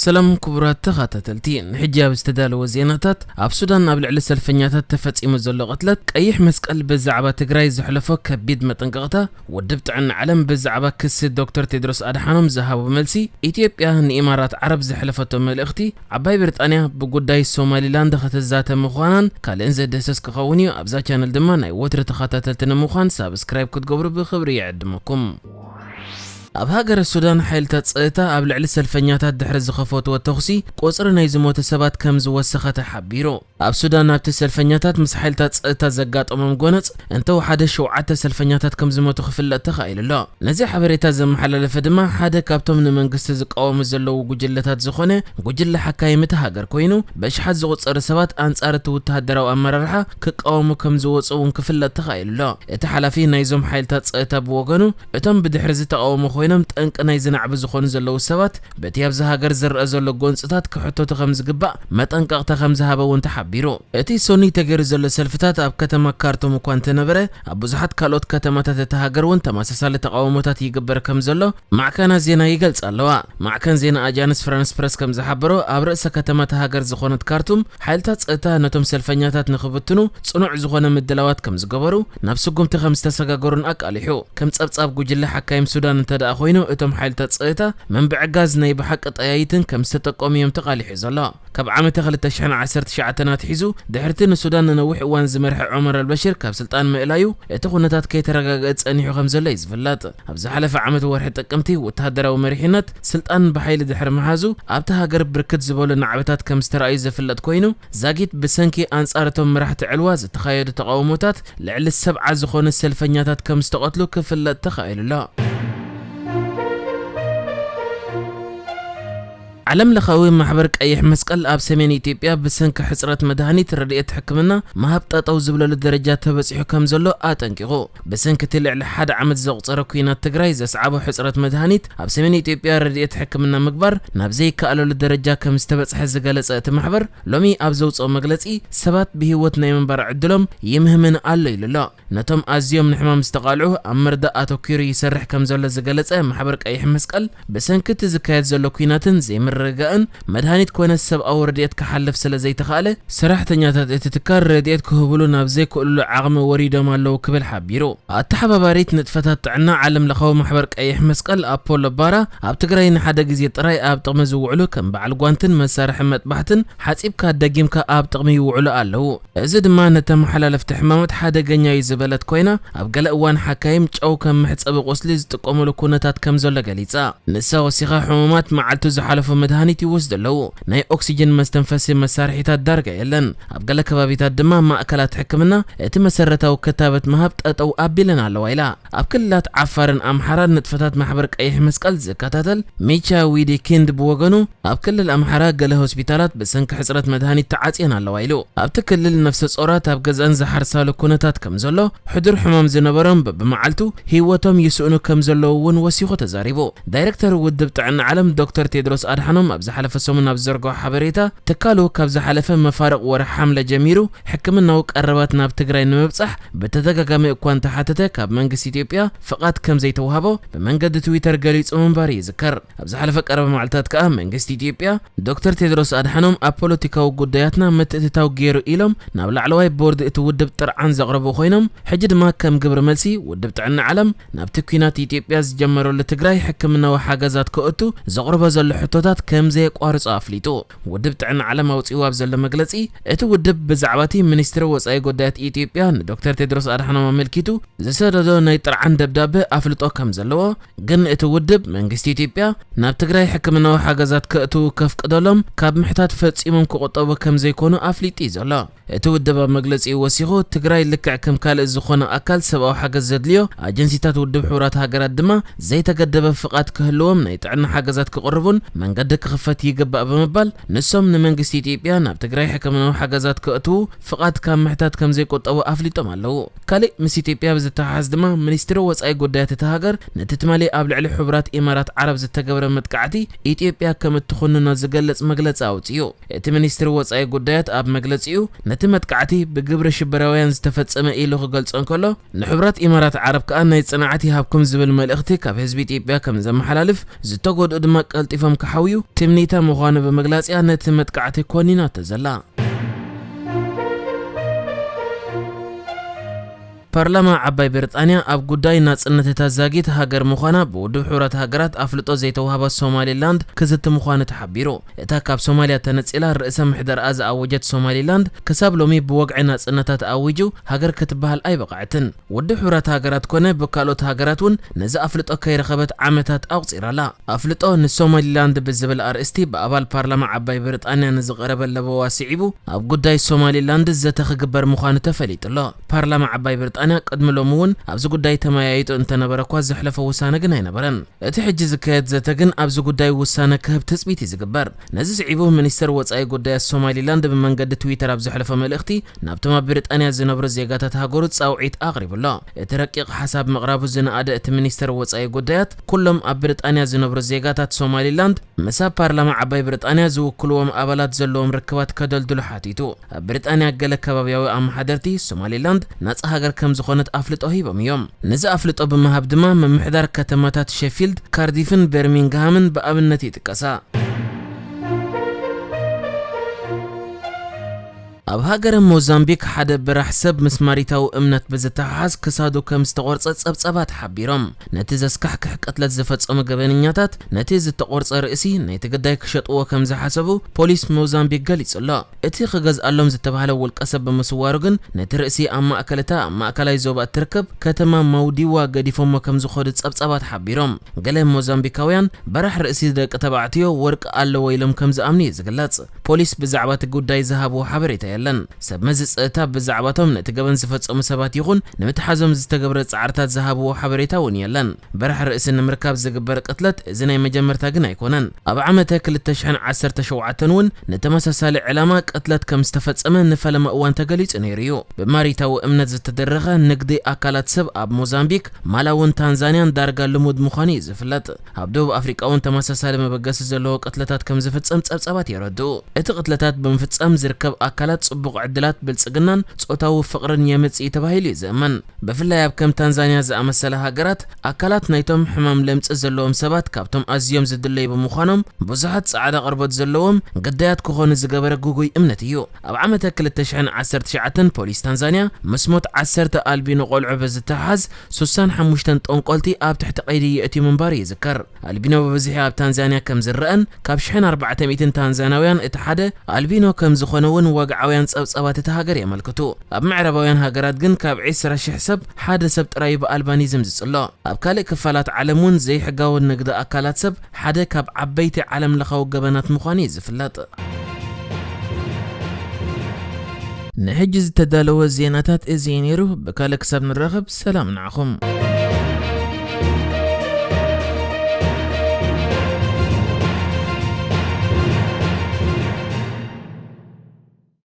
ሰላም ክቡራት ተኸታተልቲ፣ ንሕጂ ኣብ ዝተዳለወ ዜናታት፣ ኣብ ሱዳን ኣብ ልዕሊ ሰልፈኛታት ተፈጺሙ ዘሎ ቅትለት፣ ቀይሕ መስቀል ብዛዕባ ትግራይ ዘሕለፎ ከቢድ መጠንቀቕታ፣ ውድብ ጥዕና ዓለም ብዛዕባ ክሲ ዶክተር ቴድሮስ ኣድሓኖም ዝሃቦ መልሲ፣ ኢትዮጵያ ንኢማራት ዓረብ ዘሕለፈቶ መልእኽቲ፣ ዓባይ ብሪጣንያ ብጉዳይ ሶማሊላንድ ከተዛተ ምዃናን ካልእን ዘድህሰስ ክኸውን እዩ። ኣብዛ ቻነል ድማ ናይ ወትሪ ተኸታተልቲ ንምዃን ሳብስክራይብ ክትገብሩ ብኽብሪ ይዕድመኩም። ኣብ ሃገረ ሱዳን ሓይልታት ጸጥታ ኣብ ልዕሊ ሰልፈኛታት ድሕሪ ዝኸፈትዎ ተኹሲ፣ ቁጽሪ ናይ ዝሞቱ ሰባት ከም ዝወሰኸ ተሓቢሩ። ኣብ ሱዳን፣ ኣብቲ ሰልፈኛታት ምስ ሓይልታት ጸጥታ ዘጋጠሞም ጎነጽ እንተወሓደ ሸውዓተ ሰልፈኛታት ከም ዝሞቱ ክፍለጥ ተኻኢሉ ኣሎ። ነዚ ሓበሬታ ዘመሓላለፈ ድማ ሓደ ካብቶም ንመንግስቲ ዝቃወሙ ዘለዉ ጉጅለታት ዝኾነ ጉጅለ ሓካይም እታ ሃገር ኮይኑ፣ በሽሓት ዝቑጸሩ ሰባት ኣንጻር እቲ ወተሃደራዊ ኣመራርሓ ክቃወሙ ከም ዝወጹ እውን ክፍለጥ ተኻኢሉ ኣሎ። እቲ ሓላፊ ናይዞም ሓይልታት ጸጥታ ብወገኑ፣ እቶም ብድሕሪ እዚ ተቓውሞ ኮይኖም ጠንቂ ናይዚ ናዕቢ ዝኾኑ ዘለዉ ሰባት፣ በቲ ኣብዚ ሃገር ዝረኣ ዘሎ ጎንጽታት ክሕተቱ ከም ዝግባእ መጠንቀቕታ ከም ዝሃበ እውን ተሓቢሩ። እቲ ሶኒ ተገይሩ ዘሎ ሰልፍታት ኣብ ከተማ ካርቱም እኳ እንተነበረ፣ ኣብ ብዙሓት ካልኦት ከተማታት እታ ሃገር እውን ተመሳሳሊ ተቓውሞታት ይግበር ከም ዘሎ ማዕከናት ዜና ይገልጻ ኣለዋ። ማዕከን ዜና ኣጃንስ ፍራንስ ፕረስ ከም ዝሓበሮ፣ ኣብ ርእሰ ከተማ እታ ሃገር ዝኾነት ካርቱም፣ ሓይልታት ጸጥታ ነቶም ሰልፈኛታት ንኽብትኑ ጽኑዕ ዝኾነ ምድላዋት ከም ዝገበሩ፣ ናብ ስጉምቲ ከም ዝተሰጋገሩን ኣቃሊሑ። ከም ጸብጻብ ጉጅለ ሓካይም ሱዳን እንተ ደኣ ኮይኑ፣ እቶም ሓይልታት ጸጥታ መንብዒ ጋዝ ናይ ብሓቂ ጠያይትን ከም ዝተጠቀሙ እዮም ተቓሊሑ ዘሎ። ካብ ዓመተ ክልተ ሽሕን ዓሰርተ ትሽዓተን ኣትሒዙ፣ ድሕርቲ ንሱዳን ንነዊሕ እዋን ዝመርሐ ዑመር ኣልበሽር ካብ ስልጣን ምእላዩ፣ እቲ ኩነታት ከይተረጋግአ ጸኒሑ ከም ዘሎ እዩ ዝፍለጥ። ኣብ ዝሓለፈ ዓመት ወርሒ ጥቅምቲ፣ ወተሃደራዊ መሪሕነት ስልጣን ብሓይሊ ድሕሪ ምሓዙ፣ ኣብታ ሃገር ብርክት ዝበሉ ናዕብታት ከም ዝተረኣዩ ዝፍለጥ ኮይኑ፣ ዛጊት ብሰንኪ ኣንጻር እቶም መራሕቲ ዕልዋ ዝተኻየዱ ተቓውሞታት፣ ልዕሊ ሰብዓ ዝኾኑ ሰልፈኛታት ከም ዝተቐትሉ ክፍለጥ ተኻኢሉ ኣሎ። ዓለም ለኻዊ ማሕበር ቀይሕ መስቀል ኣብ ሰሜን ኢትዮጵያ ብሰንኪ ሕጽረት መድሃኒት ረድኤት ሕክምና ምሃብ ጠጠው ዝብለሉ ደረጃ ተበጺሑ ከም ዘሎ ኣጠንቂቑ። ብሰንኪ እቲ ልዕሊ ሓደ ዓመት ዘቑጸረ ኲናት ትግራይ ዘስዓቦ ሕጽረት መድሃኒት ኣብ ሰሜን ኢትዮጵያ ረድኤት ሕክምና ምግባር ናብ ዘይከኣለሉ ደረጃ ከም ዝተበጽሐ ዝገለጸ እቲ ማሕበር፣ ሎሚ ኣብ ዘውጽኦ መግለጺ፣ ሰባት ብህይወት ናይ ምንባር ዕድሎም ይምህምን ኣሎ ኢሉ ኣሎ። ነቶም ኣዝዮም ንሕማም ዝተቓልዑ ኣብ ምርዳእ ኣተኲሩ ይሰርሕ ከም ዘሎ ዝገለጸ ማሕበር ቀይሕ መስቀል፣ ብሰንኪ እቲ ዝካየድ ዘሎ ኲናትን ዘይምርግጋእን፣ መድሃኒት ኮነ ሰብኣዊ ረድኤት ክሓልፍ ስለ ዘይተኻእለ፣ ሰራሕተኛታት እቲ ትካል ረድኤት ክህብሉ ናብ ዘይክእልሉ ዓቕሚ ወሪዶም ኣለዉ ክብል ሓቢሩ። ኣተሓባባሪት ንጥፈታት ጥዕና ዓለም ለኻዊ ማሕበር ቀይሕ መስቀል ኣፖሎ ባራ፣ ኣብ ትግራይ ንሓደ ግዜ ጥራይ ኣብ ጥቕሚ ዝውዕሉ ከም በዓል ጓንትን መሳርሒ መጥባሕትን ሓጺብካ ደጊምካ ኣብ ጥቕሚ ይውዕሉ ኣለዉ። እዚ ድማ ንተመሓላለፍቲ ሕማማት ሓደገኛ እዩ ዝበለት ኮይና፣ ኣብ ገለ እዋን ሓካይም ጨው ከም መሕጸቢ ቁስሊ ዝጥቀሙሉ ኩነታት ከም ዘሎ ገሊጻ። ንሳ ወሲኻ፣ ሕሙማት መዓልቱ ዝሓለፎ መድሃኒት ይወስዱ ኣለዉ። ናይ ኦክሲጅን መስተንፈሲ መሳርሒታት ዳርጋ የለን። ኣብ ገለ ከባቢታት ድማ ማእከላት ሕክምና እቲ መሰረታዊ ክታበት ምሃብ ጠጠው ኣቢለን ኣለዋ ኢላ። ኣብ ክልላት ዓፋርን ኣምሓራን ንጥፈታት ማሕበር ቀይሕ መስቀል ዝከታተል ሚቻ ዊዲ ኪንድ ብወገኑ፣ ኣብ ክልል ኣምሓራ ገለ ሆስፒታላት ብሰንኪ ሕጽረት መድሃኒት ተዓጽየን ኣለዋ ኢሉ። ኣብቲ ክልል ነፍሰ ጾራት ኣብ ገዝኣን ዝሓርሳሉ ኩነታት ከም ዘሎ፣ ሕዱር ሕማም ዝነበሮም በብመዓልቱ ህይወቶም ይስእኑ ከም ዘለዉ እውን ወሲኹ ተዛሪቡ። ዳይሬክተር ውድብ ጥዕና ዓለም ዶክተር ቴድሮስ ኣድሓኖም ኣብ ዝሓለፈ ሰሙን ኣብ ዝዘርግሖ ሓበሬታ፣ ትካሉ ካብ ዝሓለፈ መፋርቕ ወርሒ ሓምለ ጀሚሩ ሕክምናዊ ቀረባት ናብ ትግራይ ንምብጻሕ ብተደጋጋሚ እኳ እንተሓተተ፣ ካብ መንግስቲ ኢትዮጵያ ፍቓድ ከም ዘይተዋህቦ ብመንገዲ ትዊተር ገሊጹ ምንባሩ ይዝከር። ኣብ ዝሓለፈ ቀረባ መዓልታት ከኣ መንግስቲ ኢትዮጵያ ዶክተር ቴድሮስ ኣድሓኖም ኣብ ፖለቲካዊ ጉዳያትና ምትእትታው ገይሩ ኢሎም ናብ ላዕለዋይ ቦርድ እቲ ውድብ ጥርዓን ዘቕረቡ ኮይኖም፣ ሕጂ ድማ ከም ግብረ መልሲ ውድብ ጥዕና ዓለም ናብቲ ኲናት ኢትዮጵያ ዝጀመረሉ ትግራይ ሕክምናዊ ሓገዛት ከእቱ ዘቕርቦ ዘሎ ሕቶታት ከም ዘየቋርጾ ኣፍሊጡ። ውድብ ጥዕና ዓለም ኣውጺኡ ኣብ ዘሎ መግለጺ፣ እቲ ውድብ ብዛዕባ እቲ ሚኒስትሪ ወጻኢ ጉዳያት ኢትዮጵያ ንዶክተር ቴድሮስ ኣድሓኖም ኣመልኪቱ ዝሰደዶ ናይ ጥርዓን ደብዳበ ኣፍልጦ ከም ዘለዎ፣ ግን እቲ ውድብ መንግስቲ ኢትዮጵያ ናብ ትግራይ ሕክምናዊ ሓገዛት ከእትዉ ከፍቅደሎም ካብ ምሕታት ፈጺሞም ክቑጠቡ ከም ዘይኮኑ ኣፍሊጡ እዩ ዘሎ። እቲ ውድብ ኣብ መግለጺኡ ወሲኹ፣ ትግራይ ልክዕ ከም ካልእ ዝኾነ ኣካል ሰብኣዊ ሓገዝ ዘድልዮ ኣጀንሲታት ውድብ ሕቡራት ሃገራት ድማ ዘይተገደበ ፍቓድ ክህልዎም ናይ ጥዕና ሓገዛት ክቕርቡን መንገዲ ክኽፈት ይግባእ ብምባል፣ ንሶም ንመንግስቲ ኢትዮጵያ ናብ ትግራይ ሕክምናዊ ሓገዛት ከእትዉ ፍቓድ ካብ ምሕታት ከም ዘይቁጠቡ ኣፍሊጦም ኣለዉ። ካልእ ምስ ኢትዮጵያ ብዝተሓሓዝ ድማ፣ ሚኒስትሪ ወጻኢ ጉዳያት እታ ሃገር ነቲ ትማሊ ኣብ ልዕሊ ሕቡራት ኢማራት ዓረብ ዝተገብረ መጥቃዕቲ ኢትዮጵያ ከም እትኹንኖ ዝገልጽ መግለጺ ኣውጺኡ። እቲ ሚኒስትሪ ወጻኢ ጉዳያት ኣብ መግለጺኡ፣ ነቲ መጥቃዕቲ ብግብረ ሽበራውያን ዝተፈጸመ ኢሉ ክገልጾ እንከሎ፣ ንሕቡራት ኢማራት ዓረብ ከኣ ናይ ጽንዓት ይሃብኩም ዝብል መልእኽቲ ካብ ህዝቢ ኢትዮጵያ ከም ዘመሓላልፍ፣ ዝተጎድኡ ድማ ቀልጢፎም ክሓውዩ ትምኒታ ምዃኑ ብምግላጽ እያ ነቲ መጥቃዕቲ ኮኒናቶ ዘላ። ፓርላማ ዓባይ ብሪጣንያ ኣብ ጉዳይ ናጽነት እታ ዛጊት ሃገር ምዃና ብውድብ ሕቡራት ሃገራት ኣፍልጦ ዘይተዋህባ ሶማሊላንድ ክዝቲ ምዃኑ ተሓቢሩ። እታ ካብ ሶማልያ ተነጺላ ርእሰ ምሕደርኣ ዝኣወጀት ሶማሊላንድ ክሳብ ሎሚ ብወግዒ ናጽነታ ተኣዊጁ ሃገር ክትበሃል ኣይበቕዐትን። ውድብ ሕቡራት ሃገራት ኮነ ብካልኦት ሃገራት እውን ነዚ ኣፍልጦ ከይረኸበት ዓመታት ኣቑጺራ ኣላ። ኣፍልጦ ንሶማሊላንድ ብዝብል ኣርእስቲ ብኣባል ፓርላማ ዓባይ ብሪጣንያ ንዝቐረበ ለበዋ ስዒቡ ኣብ ጉዳይ ሶማሊላንድ ዘተ ክግበር ምዃኑ ተፈሊጡ ኣሎ። ፓርላማ ዓባይ ብሪጣንያ ቅድሚ ሎሚ እውን ኣብዚ ጉዳይ ተመያይጡ እንተነበረ እኳ ዘሕለፎ ውሳነ ግን ኣይነበረን። እቲ ሕጂ ዝካየድ ዘተ ግን ኣብዚ ጉዳይ ውሳነ ክህብ ትጽቢት እዩ ዝግበር። ነዚ ስዒቡ ሚኒስተር ወጻኢ ጉዳያት ሶማሊላንድ ብመንገዲ ትዊተር ኣብ ዘሕለፎ መልእኽቲ ናብቶም ኣብ ብሪጣንያ ዝነብሩ ዜጋታት ሃገሩ ጻውዒት ኣቕሪቡ ኣሎ። እቲ ረቂቕ ሓሳብ ምቕራቡ ዝነኣደ እቲ ሚኒስተር ወጻኢ ጉዳያት ኩሎም ኣብ ብሪጣንያ ዝነብሩ ዜጋታት ሶማሊላንድ ምስ ኣብ ፓርላማ ዓባይ ብሪጣንያ ዝውክልዎም ኣባላት ዘለዎም ርክባት ከደልድሉ ሓቲቱ። ኣብ ብሪጣንያ ገለ ከባብያዊ ኣመሓደርቲ ሶማሊላንድ ናጻ ሃገር ከም ዝኾነት ኣፍልጦ ሂቦም እዮም። ነዚ ኣፍልጦ ብምሃብ ድማ ምምሕዳር ከተማታት ሸፊልድ፣ ካርዲፍን በርሚንግሃምን ብኣብነት ይጥቀሳ። ኣብ ሃገረ ሞዛምቢክ ሓደ በራሕ ሰብ ምስ ማሪታዊ እምነት ብዝተሓሓዝ ክሳዱ ከም ዝተቖርጸ ጸብጸባት ሓቢሮም። ነቲ ዘስካሕክሕ ቅትለት ዝፈጸሙ ገበነኛታት ነቲ ዝተቖርጸ ርእሲ ናይቲ ግዳይ ክሸጥዎ ከም ዝሓሰቡ ፖሊስ ሞዛምቢክ ገሊጹ ኣሎ። እቲ ክገዝኣሎም ዝተባህለ ውልቀ ሰብ ብምስዋሩ ግን ነቲ ርእሲ ኣብ ማእከል እታ ኣብ ማእከላይ ዞባ እትርከብ ከተማ ማውዲዋ ገዲፎሞ ከም ዝኾዱ ጸብጸባት ሓቢሮም። ገለ ሞዛምቢካውያን በራሕ ርእሲ ደቂ ተባዕትዮ ወርቂ ኣለዎ ኢሎም ከም ዝኣምኑ እዩ ዝግለጽ። ፖሊስ ብዛዕባ እቲ ጉዳይ ዝሃብዎ ሓበሬታ የለን። ሰብ መዚ ጸጥታ ብዛዕባቶም ነቲ ገበን ዝፈጸሙ ሰባት ይኹን ንምትሓዞም ዝተገብረ ጻዕርታት ዝሃብዎ ሓበሬታ እውን የለን። በራሕ ርእሲ ንምርካብ ዝግበር ቅትለት እዚ ናይ መጀመርታ ግን ኣይኮነን። ኣብ ዓመተ ክልተ ሽሕን ዓሰርተ ሸውዓተን እውን ንተመሳሳሊ ዕላማ ቅትለት ከም ዝተፈጸመ ንፈለማ እዋን ተገሊጹ ነይሩ እዩ። ብማሪታዊ እምነት ዝተደረኸ ንግዲ ኣካላት ሰብ ኣብ ሞዛምቢክ፣ ማላውን ታንዛንያን ዳርጋ ልሙድ ምዃኑ እዩ ዝፍለጥ። ኣብ ደቡብ ኣፍሪቃ እውን ተመሳሳሊ መበገሲ ዘለዎ ቅትለታት ከም ዝፍጸም ጸብጸባት የረድኡ። እቲ ቅትለታት ብምፍጸም ዝርከብ ኣካላት ጽቡቕ ዕድላት ብልጽግናን ጾታዊ ፍቕርን የምጽእ እዩ ተባሂሉ እዩ ዝእመን። ብፍላይ ኣብ ከም ታንዛንያ ዝኣመሰላ ሃገራት ኣካላት ናይቶም ሕማም ለምጺ ዘለዎም ሰባት ካብቶም ኣዝዮም ዝድለዩ ብምዃኖም ብዙሓት ጻዕዳ ቆርበት ዘለዎም ግዳያት ክኾኑ ዝገበረ ግጉይ እምነት እዩ። ኣብ ዓመተ ክልተ ሽሕን ዓሰርተ ትሽዓተን ፖሊስ ታንዛንያ ምስ ሞት ዓሰርተ ኣልቢኖ ቆልዑ ብዝተሓሓዝ ሱሳን ሓሙሽተን ጠንቆልቲ ኣብ ትሕቲ ቀይዲ የእትዩ ምንባሩ ይዝከር። ኣልቢኖ ብብዝሒ ኣብ ታንዛንያ ከም ዝረኣን ካብ ሽሕን ኣርባዕተ ሚእትን ታንዛናውያን እቲ ሓደ ኣልቢኖ ከም ዝኾነ እውን ወግዓውያን ጸብጸባት እቲ ሃገር የመልክቱ። ኣብ ምዕራባውያን ሃገራት ግን ካብ ዕስራ ሽሕ ሰብ ሓደ ሰብ ጥራይ ብኣልባኒዝም ዝጽሎ። ኣብ ካልእ ክፋላት ዓለም እውን ዘይሕጋዊ ንግዲ ኣካላት ሰብ ሓደ ካብ ዓበይቲ ዓለም ለኻዊ ገበናት ምዃኑ እዩ ዝፍለጥ። ንሕጂ ዝተዳለወ ዜናታት እዚ እዩ ነይሩ። ብካልእ ክሳብ ንራኸብ ሰላም ንዓኹም።